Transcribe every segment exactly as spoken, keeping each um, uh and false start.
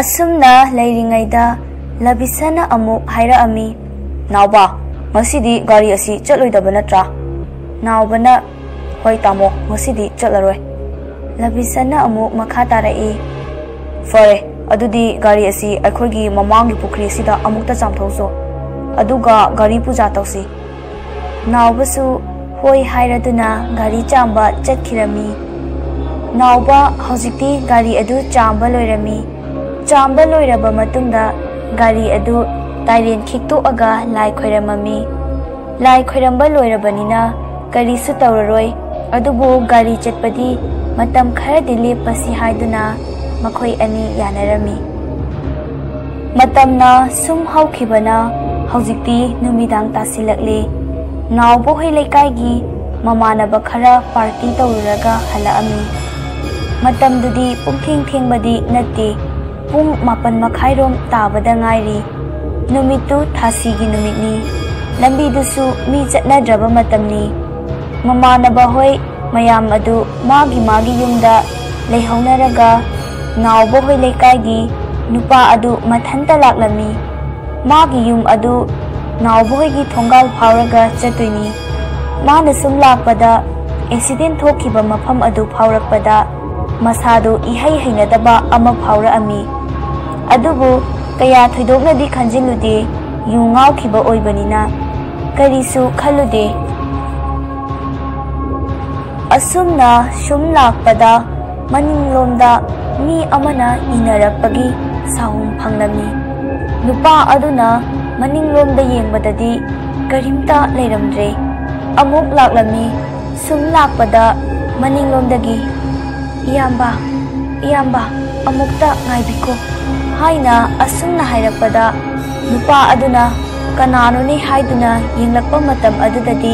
ꯑꯁꯨꯝꯅ ꯂꯩꯔꯤꯉꯩꯗ ꯂꯕꯤꯁꯅ ꯑꯃꯨꯛ ꯍꯥꯏꯔꯛꯑꯝꯃꯤ, "ꯅꯥꯎꯕ, ꯉꯁꯤꯗꯤ ꯒꯥꯔꯤ ꯑꯁꯤ ꯆꯠꯂꯣꯏꯗꯕ ꯅꯠꯇ꯭ꯔꯥ?" ꯅꯥꯎꯕꯅ, "ꯍꯣꯏ ꯇꯥꯃꯣ, ꯉꯁꯤꯗꯤ ꯆꯠꯂꯔꯣꯏ꯫" ꯂꯕꯤꯁꯅ ꯑꯃꯨꯛ ꯃꯈꯥ ꯇꯥꯔꯛꯏ, "ꯐꯔꯦ, ꯑꯗꯨꯗꯤ ꯒꯥꯔꯤ ꯑꯁꯤ ꯑꯩꯈꯣꯏꯒꯤ ꯃꯃꯥꯡꯒꯤ ꯄꯨꯈ꯭ꯔꯤ ꯑꯁꯤꯗ ꯑꯃꯨꯛꯇ ꯆꯥꯝꯊꯣꯛꯆꯣ, ꯑꯗꯨꯒ ꯒꯥꯔꯤ ꯄꯨꯖꯥ ꯇꯧꯁꯤ꯫" ꯅꯥꯎꯕꯁꯨ ꯍꯣꯏ ꯍꯥꯏꯔꯗꯨꯅ ꯒꯥꯔꯤ ꯆꯥꯝꯕ ꯆꯠꯈꯤꯔꯝꯃꯤ꯫ ꯅꯥꯎꯕ ꯍꯧꯖꯤꯛꯇꯤ ꯒꯥꯔꯤ ꯑꯗꯨ ꯆꯥꯝꯕ ꯂꯣꯏꯔꯝꯃꯤ꯫ ꯆꯥꯝꯕ ꯂꯣꯏꯔꯕ ꯃꯇꯨꯡꯗ ꯒꯥꯔꯤ ꯑꯗꯨ ꯇꯥꯏꯔꯦꯟ ꯈꯤꯛꯇꯣꯛꯑꯒ ꯂꯥꯏ ꯈꯣꯏꯔꯝꯃꯝꯃꯤ꯫ ꯂꯥꯏ ꯈꯣꯏꯔꯝꯕ ꯂꯣꯏꯔꯕꯅꯤꯅ ꯀꯔꯤꯁꯨ ꯇꯧꯔꯔꯣꯏ, ꯑꯗꯨꯕꯨ ꯒꯥꯔꯤ ꯆꯠꯄꯗꯤ ꯃꯇꯝ ꯈꯔꯗꯤ ꯂꯦꯞꯄꯁꯤ ꯍꯥꯏꯗꯨꯅ ꯃꯈꯣꯏ ꯑꯅꯤ ꯌꯥꯅꯔꯝꯃꯤ꯫ ꯃꯇꯝꯅ ꯁꯨꯝ ꯍꯧꯈꯤꯕꯅ ꯍꯧꯖꯤꯛꯇꯤ ꯅꯨꯃꯤꯗꯥꯡ ꯇꯥꯁꯤꯜꯂꯛꯂꯦ꯫ ꯅꯥꯎꯕ ꯍꯣꯏ ꯂꯩꯀꯥꯏꯒꯤ ꯃꯃꯥꯟꯅꯕ ꯈꯔ ꯄꯥꯔꯇꯤ ꯇꯧꯔꯨꯔꯒ ꯍꯜꯂꯛꯑꯝꯃꯤ꯫ ꯃꯇꯝꯗꯨꯗꯤ ꯄꯨꯡꯊꯦꯡ ꯊꯦꯡꯕꯗꯤ ꯅꯠꯇꯦ, ꯄꯨꯡ ꯃꯥꯄꯟ ꯃꯈꯥꯏꯔꯣꯝ ꯇꯥꯕꯗ ꯉꯥꯏꯔꯤ꯫ ꯅꯨꯃꯤꯠꯇꯨ ꯊꯥꯁꯤꯒꯤ ꯅꯨꯃꯤꯠꯅꯤ꯫ ꯂꯝꯕꯤꯗꯨꯁꯨ ꯃꯤ ꯆꯠꯅꯗ꯭ꯔꯕ ꯃꯇꯝꯅꯤ꯫ ꯃꯃꯥꯟꯅꯕ ꯍꯣꯏ ꯃꯌꯥꯝ ꯑꯗꯨ ꯃꯥꯒꯤ ꯃꯥꯒꯤ ꯌꯨꯝꯗ ꯂꯩꯍꯧꯅꯔꯒ ꯅꯥꯎꯕ ꯍꯣꯏ ꯂꯩꯀꯥꯏꯒꯤ ꯅꯨꯄꯥ ꯑꯗꯨ ꯃꯊꯟꯇ ꯂꯥꯛꯂꯝꯃꯤ꯫ ꯃꯥꯒꯤ ꯌꯨꯝ ꯑꯗꯨ ꯅꯥꯎꯕ ꯍꯣꯏꯒꯤ ꯊꯣꯡꯒꯥꯜ ꯐꯥꯎꯔꯒ ꯆꯠꯇꯣꯏꯅꯤ꯫ ꯃꯥꯅ ꯁꯨꯝ ꯂꯥꯛꯄꯗ ꯑꯦꯛꯁꯤꯗꯦꯟ ꯊꯣꯛꯈꯤꯕ ꯃꯐꯝ ꯑꯗꯨ ꯐꯥꯎꯔꯛꯄꯗ ꯃꯁꯥꯗꯨ ꯏꯍꯩ ꯍꯩꯅꯗꯕ ꯑꯃ ꯐꯥꯎꯔꯛꯑꯝꯃꯤ꯫ ꯑꯗꯨꯕꯨ ꯀꯌꯥ ꯊꯣꯏꯗꯣꯛꯅꯗꯤ ꯈꯟꯖꯤꯜꯂꯨꯗꯦ, ꯌꯨ ꯉꯥꯎꯈꯤꯕ ꯑꯣꯏꯕꯅꯤꯅ ꯀꯔꯤꯁꯨ ꯈꯜꯂꯨꯗꯦ꯫ ꯑꯁꯨꯝꯅ ꯁꯨꯝ ꯂꯥꯛꯄꯗ ꯃꯅꯤꯡꯂꯣꯝꯗ ꯃꯤ ꯑꯃꯅ ꯏꯟꯅꯔꯛꯄꯒꯤ ꯁꯥꯎꯟ ꯐꯪꯂꯝꯃꯤ꯫ ꯅꯨꯄꯥ ꯑꯗꯨꯅ ꯃꯅꯤꯡꯂꯣꯝꯗ ꯌꯦꯡꯕꯗꯗꯤ ꯀꯔꯤꯝꯇ ꯂꯩꯔꯝꯗ꯭ꯔꯦ꯫ ꯑꯃꯨꯛ ꯂꯥꯛꯂꯝꯃꯤ꯫ ꯁꯨꯝ ꯂꯥꯛꯄꯗ ꯃꯅꯤꯡꯂꯣꯝꯗꯒꯤ, "ꯏꯌꯥꯝꯕ, ꯏꯌꯥꯝꯕ, ꯑꯃꯨꯛꯇ ꯉꯥꯏꯕꯤꯈꯣ" ꯍꯥꯏꯅ ꯑꯁꯨꯝꯅ ꯍꯥꯏꯔꯛꯄꯗ, ꯅꯨꯄꯥ ꯑꯗꯨꯅ ꯀꯅꯥꯅꯣꯅꯦ ꯍꯥꯏꯗꯨꯅ ꯌꯦꯡꯂꯛꯄ ꯃꯇꯝ ꯑꯗꯨꯗꯗꯤ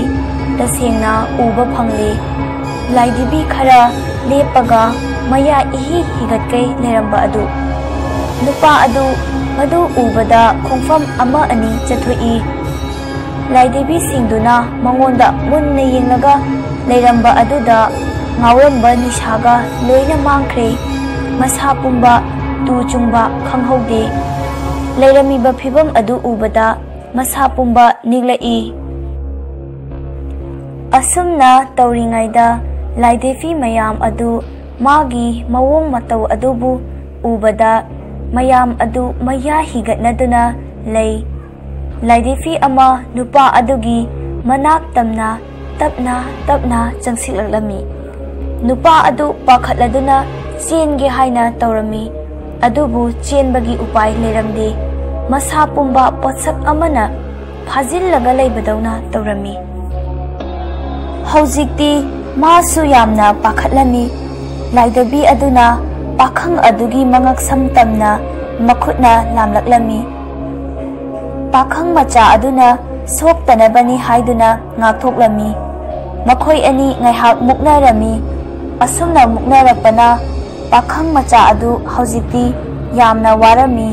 ꯇꯁꯦꯡꯅ ꯎꯕ ꯐꯪꯂꯦ꯫ ꯂꯥꯏꯙꯤꯕꯤ ꯈꯔ ꯂꯦꯞꯄꯒ ꯃꯌꯥ ꯏꯍꯤ ꯍꯤꯒꯠꯀꯩ ꯂꯩꯔꯝꯕ ꯑꯗꯨ꯫ ꯅꯨꯄꯥ ꯑꯗꯨ ꯃꯗꯨ ꯎꯕꯗ ꯈꯣꯡꯐꯝ ꯑꯃ ꯑꯅꯤ ꯆꯠꯊꯣꯛꯏ꯫ ꯂꯥꯏꯙꯤꯕꯤꯁꯤꯡꯗꯨꯅ ꯃꯉꯣꯟꯗ ꯃꯨꯟꯅ ꯌꯦꯡꯂꯒ ꯂꯩꯔꯝꯕ ꯑꯗꯨꯗ ꯉꯥꯎꯔꯝꯕ ꯅꯤꯁꯥꯒ ꯂꯣꯏꯅ ꯃꯥꯡꯈ꯭ꯔꯦ꯫ ꯃꯁꯥ ꯄꯨꯝꯕ ꯎ ꯆꯨꯡꯕ ꯈꯪꯍꯧꯗꯦ꯫ ꯂꯩꯔꯝꯃꯤꯕ ꯐꯤꯕꯝ ꯑꯗꯨ ꯎꯕꯗ ꯃꯁꯥ ꯄꯨꯝꯕ ꯅꯤꯛꯂꯛꯏ꯫ ꯑꯁꯨꯝꯅ ꯇꯧꯔꯤꯉꯩꯗ ꯂꯥꯏꯗꯦꯐꯤ ꯃꯌꯥꯝ ꯑꯗꯨ ꯃꯥꯒꯤ ꯃꯑꯣꯡ ꯃꯇꯧ ꯑꯗꯨꯕꯨ ꯎꯕꯗ ꯃꯌꯥꯝ ꯑꯗꯨ ꯃꯌꯥ ꯍꯤꯒꯠꯅꯗꯨꯅ ꯂꯩ꯫ ꯂꯥꯏꯗꯦꯐꯤ ꯑꯃ ꯅꯨꯄꯥ ꯑꯗꯨꯒꯤ ꯃꯅꯥꯛ ꯇꯝꯅ ꯇꯞꯅ ꯇꯞꯅ ꯆꯪꯁꯤꯜꯂꯛꯂꯝꯃꯤ꯫ ꯅꯨꯄꯥ ꯑꯗꯨ ꯄꯥꯈꯠꯂꯗꯨꯅ ꯆꯦꯟꯒꯦ ꯍꯥꯏꯅ ꯇꯧꯔꯝꯃꯤ, ꯑꯗꯨꯕꯨ ꯆꯦꯟꯕꯒꯤ ꯎꯄꯥꯏ ꯂꯩꯔꯝꯗꯦ꯫ ꯃꯁꯥ ꯄꯨꯝꯕ ꯄꯣꯠꯁꯛ ꯑꯃꯅ ꯐꯥꯖꯤꯜꯂꯒ ꯂꯩꯕꯗꯧꯅ ꯇꯧꯔꯝꯃꯤ꯫ ꯍꯧꯖꯤꯛꯇꯤ ꯃꯥꯁꯨ ꯌꯥꯝꯅ ꯄꯥꯈꯠꯂꯝꯃꯤ꯫ ꯂꯥꯏꯗꯕꯤ ꯑꯗꯨꯅ ꯄꯥꯈꯪ ꯑꯗꯨꯒꯤ ꯃꯉꯛꯁꯝ ꯇꯝꯅ ꯃꯈꯨꯠꯅ ꯂꯥꯝꯂꯛꯂꯝꯃꯤ꯫ ꯄꯥꯈꯪ ꯃꯆꯥ ꯑꯗꯨꯅ ꯁꯣꯛꯇꯅꯕꯅꯤ ꯍꯥꯏꯗꯨꯅ ꯉꯥꯛꯊꯣꯛꯂꯝꯃꯤ꯫ ꯃꯈꯣꯏ ꯑꯅꯤ ꯉꯥꯏꯍꯥꯛ ꯃꯨꯛꯅꯔꯝꯃꯤ꯫ ꯑꯁꯨꯝꯅ ꯃꯨꯛꯅꯔꯛꯄꯅ ꯄꯥꯈꯪ ꯃꯆꯥ ꯑꯗꯨ ꯍꯧꯖꯤꯛꯇꯤ ꯌꯥꯝꯅ ꯋꯥꯔꯝꯃꯤ꯫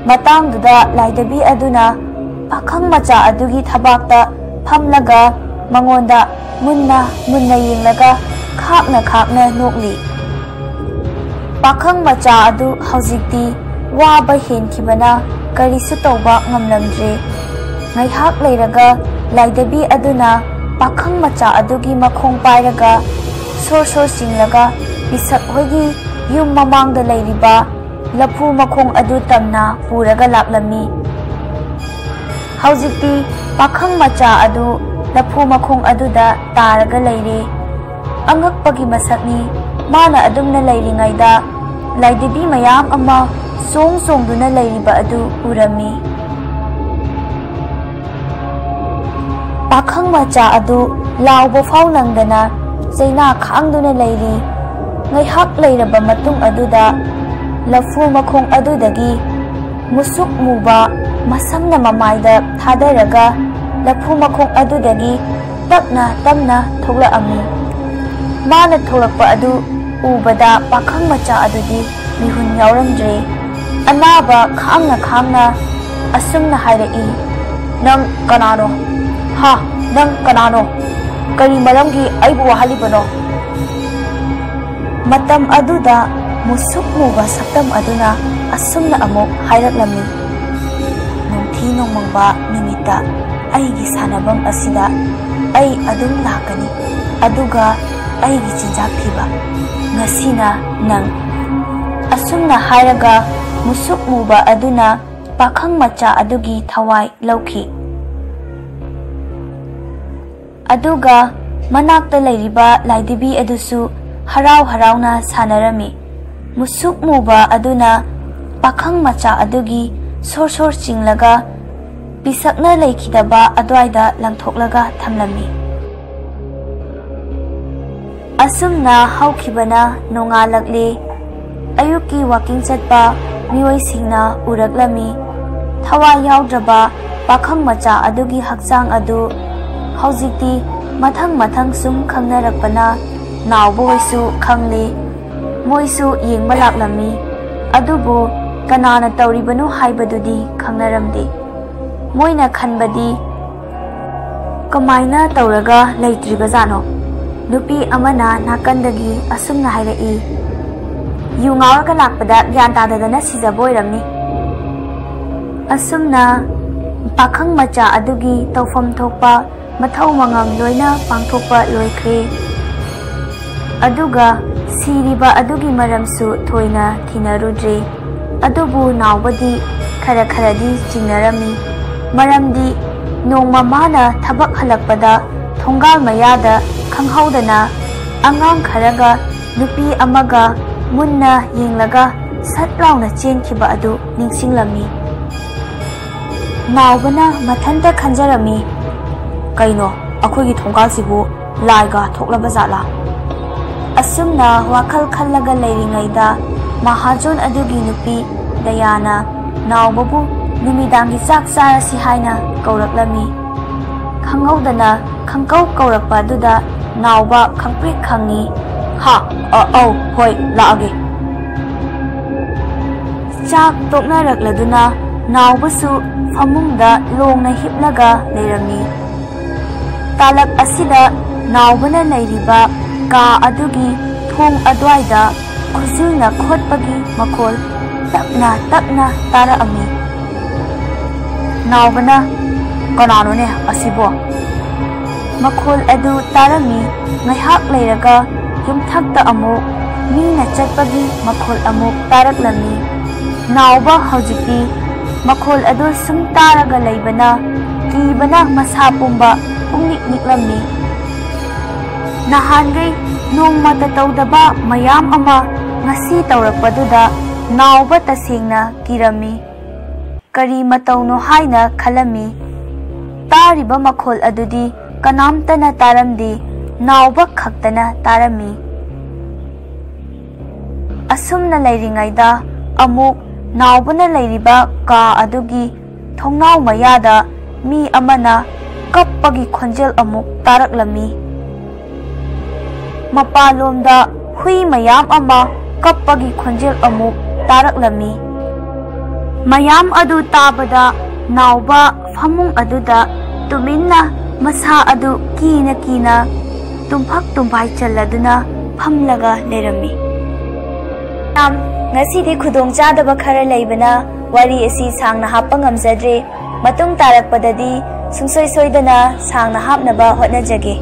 ꯃꯇꯥꯡꯗꯨꯗ ꯂꯥꯏꯗꯕꯤ ꯑꯗꯨꯅ ꯄꯥꯈꯪ ꯃꯆꯥ ꯑꯗꯨꯒꯤ ꯊꯕꯥꯛꯇ ꯐꯝꯂꯒ ꯃꯉꯣꯟꯗ ꯃꯨꯟꯅ ꯃꯨꯟꯅ ꯌꯦꯡꯂꯒ ꯈꯥꯛꯅ ꯈꯥꯛꯅ ꯅꯣꯛꯂꯤ꯫ ꯄꯥꯈꯪ ꯃꯆꯥ ꯑꯗꯨ ꯍꯧꯖꯤꯛꯇꯤ ꯋꯥꯕ ꯍꯦꯟꯈꯤꯕꯅ ꯀꯔꯤꯁꯨ ꯇꯧꯕ ꯉꯝꯂꯝꯗ꯭ꯔꯦ꯫ ꯉꯥꯏꯍꯥꯛ ꯂꯩꯔꯒ ꯂꯥꯏꯗꯕꯤ ꯑꯗꯨꯅ ꯄꯥꯈꯪ ꯃꯆꯥ ꯑꯗꯨꯒꯤ ꯃꯈꯣꯡ ꯄꯥꯏꯔꯒ ꯁꯣꯔ ꯁꯣꯔ ꯆꯤꯡꯂꯒ ꯄꯤꯁꯛ ꯍꯣꯏꯒꯤ ꯌꯨꯝ ꯃꯃꯥꯡꯗ ꯂꯩꯔꯤꯕ ꯂꯐꯨ ꯃꯈꯣꯡ ꯑꯗꯨ ꯇꯝꯅ ꯄꯨꯔꯒ ꯂꯥꯛꯂꯝꯃꯤ꯫ ꯍꯧꯖꯤꯛꯇꯤ ꯄꯥꯈꯪ ꯃꯆꯥ ꯑꯗꯨ ꯂꯐꯨ ꯃꯈꯣꯡ ꯑꯗꯨꯗ ꯇꯥꯔꯒ ꯂꯩꯔꯦ꯫ ꯑꯉꯛꯄꯒꯤ ꯃꯁꯛꯅꯤ꯫ ꯃꯥꯅ ꯑꯗꯨꯝꯅ ꯂꯩꯔꯤꯉꯩꯗ ꯂꯥꯏꯗꯤꯕꯤ ꯃꯌꯥꯝ ꯑꯃ ꯆꯣꯡ ꯆꯣꯡꯗꯨꯅ ꯂꯩꯔꯤꯕ ꯑꯗꯨ ꯎꯔꯝꯃꯤ꯫ ꯄꯥꯈꯪ ꯃꯆꯥ ꯑꯗꯨ ꯂꯥꯎꯕ ꯐꯥꯎ ꯅꯪꯗꯅ ꯆꯩꯅꯥ ꯈꯥꯡꯗꯨꯅ ꯂꯩꯔꯤ꯫ ꯉꯥꯏꯍꯥꯛ ꯂꯩꯔꯕ ꯃꯇꯨꯡ ꯑꯗꯨꯗ ꯂꯐꯨ ꯃꯈꯣꯡ ꯑꯗꯨꯗꯒꯤ ꯃꯨꯁꯨꯛ ꯃꯨꯕ ꯃꯁꯝꯅ ꯃꯃꯥꯏꯗ ꯊꯥꯗꯔꯒ ꯂꯐꯨ ꯃꯈꯣꯡ ꯑꯗꯨꯗꯒꯤ ꯇꯞꯅ ꯇꯞꯅ ꯊꯣꯛꯂꯛꯑꯝꯃꯤ꯫ ꯃꯥꯅ ꯊꯣꯛꯂꯛꯄ ꯑꯗꯨ ꯎꯕꯗ ꯄꯥꯈꯪ ꯃꯆꯥ ꯑꯗꯨꯗꯤ ꯃꯤꯍꯨꯟ ꯌꯥꯎꯔꯝꯗ꯭ꯔꯦ꯫ ꯑꯅꯥꯕ ꯈꯥꯡꯅ ꯈꯥꯡꯅ ꯑꯁꯨꯝꯅ ꯍꯥꯏꯔꯛꯏ, "ꯅꯪ ꯀꯅꯥꯅꯣ? ꯍꯥ, ꯅꯪ ꯀꯅꯥꯅꯣ? ꯀꯔꯤ ꯃꯔꯝꯒꯤ ꯑꯩꯕꯨ ꯋꯥꯍꯜꯂꯤꯕꯅꯣ?" ꯃꯇꯝ ꯑꯗꯨꯗ ꯃꯨꯁꯨꯛ ꯃꯨꯕ ꯁꯛꯇꯝ ꯑꯗꯨꯅ ꯑꯁꯨꯝꯅ ꯑꯃꯨꯛ ꯍꯥꯏꯔꯛꯂꯝꯃꯤ, "ꯅꯨꯡꯊꯤ ꯅꯣꯡꯃꯪꯕ ꯅꯨꯃꯤꯠꯇ ꯑꯩꯒꯤ ꯁꯥꯟꯅꯐꯝ ꯑꯁꯤꯗ ꯑꯩ ꯑꯗꯨꯝ ꯂꯥꯛꯀꯅꯤ, ꯑꯗꯨꯒ ꯑꯩꯒꯤ ꯆꯤꯟꯖꯥꯛ ꯊꯤꯕ꯫ ꯉꯁꯤꯅ ꯅꯪ꯫" ꯑꯁꯨꯝꯅ ꯍꯥꯏꯔꯒ ꯃꯨꯁꯨꯛ ꯃꯨꯕ ꯑꯗꯨꯅ ꯄꯥꯈꯪ ꯃꯆꯥ ꯑꯗꯨꯒꯤ ꯊꯋꯥꯏ ꯂꯧꯈꯤ꯫ ꯑꯗꯨꯒ ꯃꯅꯥꯛꯇ ꯂꯩꯔꯤꯕ ꯂꯥꯏꯙꯤꯕꯤ ꯑꯗꯨꯁꯨ ꯍꯔꯥꯎ ꯍꯔꯥꯎꯅ ꯁꯥꯟꯅꯔꯝꯃꯤ꯫ ꯃꯨꯁꯨꯛ ꯃꯨꯕ ꯑꯗꯨꯅ ꯄꯥꯈꯪ ꯃꯆꯥ ꯑꯗꯨꯒꯤ ꯁꯣꯔ ꯁꯣꯔ ꯆꯤꯡꯂꯒ ꯄꯤꯁꯛꯅ ꯂꯩꯈꯤꯗꯕ ꯑꯗꯨꯋꯥꯏꯗ ꯂꯪꯊꯣꯛꯂꯒ ꯊꯝꯂꯝꯃꯤ꯫ ꯑꯁꯨꯝꯅ ꯍꯧꯈꯤꯕꯅ ꯅꯣꯡꯉꯥꯜꯂꯛꯂꯦ꯫ ꯑꯌꯨꯛꯀꯤ ꯋꯥꯀꯤꯡ ꯆꯠꯄ ꯃꯤꯑꯣꯏꯁꯤꯡꯅ ꯎꯔꯛꯂꯝꯃꯤ꯫ ꯊꯋꯥꯏ ꯌꯥꯎꯗ꯭ꯔꯕ ꯄꯥꯈꯪ ꯃꯆꯥ ꯑꯗꯨꯒꯤ ꯍꯛꯆꯥꯡ ꯑꯗꯨ ꯍꯧꯖꯤꯛꯇꯤ ꯃꯊꯪ ꯃꯊꯪ ꯁꯨꯝ ꯈꯪꯅꯔꯛꯄꯅ ꯅꯥꯎꯕ ꯍꯣꯏꯁꯨ ꯈꯪꯂꯦ꯫ ꯃꯣꯏꯁꯨ ꯌꯦꯡꯕ ꯂꯥꯛꯂꯝꯃꯤ꯫ ꯑꯗꯨꯕꯨ ꯀꯅꯥꯅ ꯇꯧꯔꯤꯕꯅꯣ ꯍꯥꯏꯕꯗꯨꯗꯤ ꯈꯪꯅꯔꯝꯗꯦ꯫ ꯃꯣꯏꯅ ꯈꯟꯕꯗꯤ, "ꯀꯃꯥꯏꯅ ꯇꯧꯔꯒ ꯂꯩꯇ꯭ꯔꯤꯕꯖꯥꯠꯅꯣ?" ꯅꯨꯄꯤ ꯑꯃꯅ ꯅꯥꯀꯟꯗꯒꯤ ꯑꯁꯨꯝꯅ ꯍꯥꯏꯔꯛꯏ, "ꯌꯨ ꯉꯥꯎꯔꯒ ꯂꯥꯛꯄꯗ ꯒ꯭ꯌꯥꯟ ꯇꯥꯗꯗꯅ ꯁꯤꯖꯕ ꯑꯣꯏꯔꯝꯅꯤ꯫" ꯑꯁꯨꯝꯅ ꯄꯥꯈꯪ ꯃꯆꯥ ꯑꯗꯨꯒꯤ ꯇꯧꯐꯝ ꯊꯣꯛꯄ ꯃꯊꯧ ꯃꯉꯝ ꯂꯣꯏꯅ ꯄꯥꯡꯊꯣꯛꯄ ꯂꯣꯏꯈ꯭ꯔꯦ꯫ ꯑꯗꯨꯒ ꯁꯤꯔꯤꯕ ꯑꯗꯨꯒꯤ ꯃꯔꯝꯁꯨ ꯊꯣꯏꯅ ꯊꯤꯅꯔꯨꯗ꯭ꯔꯦ꯫ ꯑꯗꯨꯕꯨ ꯅꯥꯎꯕꯗꯤ ꯈꯔ ꯈꯔꯗꯤ ꯆꯤꯡꯅꯔꯝꯃꯤ꯫ ꯃꯔꯝꯗꯤ ꯅꯣꯡꯃ ꯃꯥꯅ ꯊꯕꯛ ꯍꯜꯂꯛꯄꯗ ꯊꯣꯡꯒꯥꯜ ꯃꯌꯥꯗ ꯈꯪꯍꯧꯗꯅ ꯑꯉꯥꯡ ꯈꯔꯒ ꯅꯨꯄꯤ ꯑꯃꯒ ꯃꯨꯟꯅ ꯌꯦꯡꯂꯒ ꯁꯠ ꯂꯥꯎꯅ ꯆꯦꯟꯈꯤꯕ ꯑꯗꯨ ꯅꯤꯡꯁꯤꯡꯂꯝꯃꯤ꯫ ꯅꯥꯎꯕꯅ ꯃꯊꯟꯇ ꯈꯟꯖꯔꯝꯃꯤ, "ꯀꯩꯅꯣ, ꯑꯩꯈꯣꯏꯒꯤ ꯊꯣꯡꯒꯥꯜꯁꯤꯕꯨ ꯂꯥꯏꯒ ꯊꯣꯛꯂꯕ ꯖꯥꯠꯂꯥ?" ꯑꯁꯨꯝꯅ ꯋꯥꯈꯜ ꯈꯜꯂꯒ ꯂꯩꯔꯤꯉꯩꯗ ꯃꯍꯥꯖꯣꯟ ꯑꯗꯨꯒꯤ ꯅꯨꯄꯤ ꯗꯌꯥꯅ ꯅꯥꯎꯕꯕꯨ ꯅꯨꯃꯤꯗꯥꯡꯒꯤ ꯆꯥꯛ ꯆꯥꯔꯁꯤ ꯍꯥꯏꯅ ꯀꯧꯔꯛꯂꯝꯃꯤ꯫ ꯈꯪꯍꯧꯗꯅ ꯈꯪꯀꯧ ꯀꯧꯔꯛꯄ ꯑꯗꯨꯗ ꯅꯥꯎꯕ ꯈꯪꯄ꯭ꯔꯤꯛ ꯈꯪꯉꯤ꯫ "ꯍꯥ, ꯑ, ꯑꯧ, ꯍꯣꯏ, ꯂꯥꯛꯑꯒꯦ꯫" ꯆꯥꯛ ꯇꯣꯛꯅꯔꯛꯂꯗꯨꯅ ꯅꯥꯎꯕꯁꯨ ꯐꯃꯨꯡꯗ ꯂꯣꯡꯅ ꯍꯤꯞꯂꯒ ꯂꯩꯔꯝꯃꯤ꯫ ꯇꯥꯂꯛ ꯑꯁꯤꯗ ꯅꯥꯎꯕꯅ ꯂꯩꯔꯤꯕ ꯀꯥ ꯑꯗꯨꯒꯤ ꯊꯣꯡ ꯑꯗꯨꯋꯥꯏꯗ ꯈꯨꯖꯤꯜꯅ ꯈꯣꯠꯄꯒꯤ ꯃꯈꯣꯜ ꯇꯞꯅ ꯇꯞꯅ ꯇꯥꯔꯛꯑꯝꯃꯤ꯫ ꯅꯥꯎꯕꯅ, "ꯀꯅꯥꯅꯣꯅꯦ ꯑꯁꯤꯕꯣ?" ꯃꯈꯣꯜ ꯑꯗꯨ ꯇꯥꯔꯝꯃꯤ꯫ ꯉꯥꯏꯍꯥꯛ ꯂꯩꯔꯒ ꯌꯨꯝꯊꯛꯇ ꯑꯃꯨꯛ ꯃꯤꯅ ꯆꯠꯄꯒꯤ ꯃꯈꯣꯜ ꯑꯃꯨꯛ ꯇꯥꯔꯛꯂꯝꯃꯤ꯫ ꯅꯥꯎꯕ ꯍꯧꯖꯤꯛꯇꯤ ꯃꯈꯣꯜ ꯑꯗꯨ ꯁꯨꯝ ꯇꯥꯔꯒ ꯂꯩꯕꯅ ꯀꯤꯕꯅ ꯃꯁꯥ ꯄꯨꯝꯕ ꯄꯨꯡꯅꯤꯛ ꯅꯤꯛꯂꯝꯃꯤ꯫ ꯅꯍꯥꯟꯈꯩ ꯅꯣꯡꯃꯇ ꯇꯧꯗꯕ ꯃꯌꯥꯝ ꯑꯃ ꯉꯁꯤ ꯇꯧꯔꯛꯄꯗꯨꯗ ꯅꯥꯎꯕ ꯇꯁꯦꯡꯅ ꯀꯤꯔꯝꯃꯤ꯫ ꯀꯔꯤ ꯃꯇꯧꯅꯣ ꯍꯥꯏꯅ ꯈꯜꯂꯝꯃꯤ꯫ ꯇꯥꯔꯤꯕ ꯃꯈꯣꯜ ꯑꯗꯨꯗꯤ ꯀꯅꯥꯝꯇꯅ ꯇꯥꯔꯝꯗꯦ, ꯅꯥꯎꯕ ꯈꯛꯇꯅ ꯇꯥꯔꯝꯃꯤ꯫ ꯑꯁꯨꯝꯅ ꯂꯩꯔꯤꯉꯩꯗ ꯑꯃꯨꯛ ꯅꯥꯎꯕꯅ ꯂꯩꯔꯤꯕ ꯀꯥ ꯑꯗꯨꯒꯤ ꯊꯣꯡꯅꯥꯎ ꯃꯌꯥꯗ ꯃꯤ ꯑꯃꯅ ꯀꯞꯄꯒꯤ ꯈꯣꯟꯖꯦꯜ ꯑꯃꯨꯛ ꯇꯥꯔꯛꯂꯝꯃꯤ꯫ ꯃꯄꯥꯟꯂꯣꯝꯗ ꯍꯨꯏ ꯃꯌꯥꯝ ꯑꯃ ꯀꯞꯄꯒꯤ ꯈꯣꯟꯖꯦꯜ ꯑꯃꯨꯛ ꯇꯥꯔꯛꯂꯝꯃꯤ꯫ ꯃꯌꯥꯝ ꯑꯗꯨ ꯇꯥꯕꯗ ꯅꯥꯎꯕ ꯐꯃꯨꯡ ꯑꯗꯨꯗ ꯇꯨꯃꯤꯟꯅ ꯃꯁꯥ ꯑꯗꯨ ꯀꯤꯅ ꯀꯤꯅ ꯇꯨꯝꯐꯛ ꯇꯨꯝꯐꯥꯏ ꯆꯜꯂꯗꯨꯅ ꯐꯝꯂꯒ ꯂꯩꯔꯝꯃꯤ꯫ ꯃꯌꯥꯝ, ꯉꯁꯤꯗꯤ ꯈꯨꯗꯣꯡꯆꯥꯗꯕ ꯈꯔ ꯂꯩꯕꯅ ꯋꯥꯔꯤ ꯑꯁꯤ ꯁꯥꯡꯅ ꯍꯥꯞꯄ ꯉꯝꯖꯗ꯭ꯔꯦ꯫ ꯃꯇꯨꯡ ꯇꯥꯔꯛꯄꯗꯗꯤ ꯁꯨꯡꯁꯣꯏ ꯁꯣꯏꯗꯅ ꯁꯥꯡꯅ ꯍꯥꯞꯅꯕ ꯍꯣꯠꯅꯖꯒꯦ꯫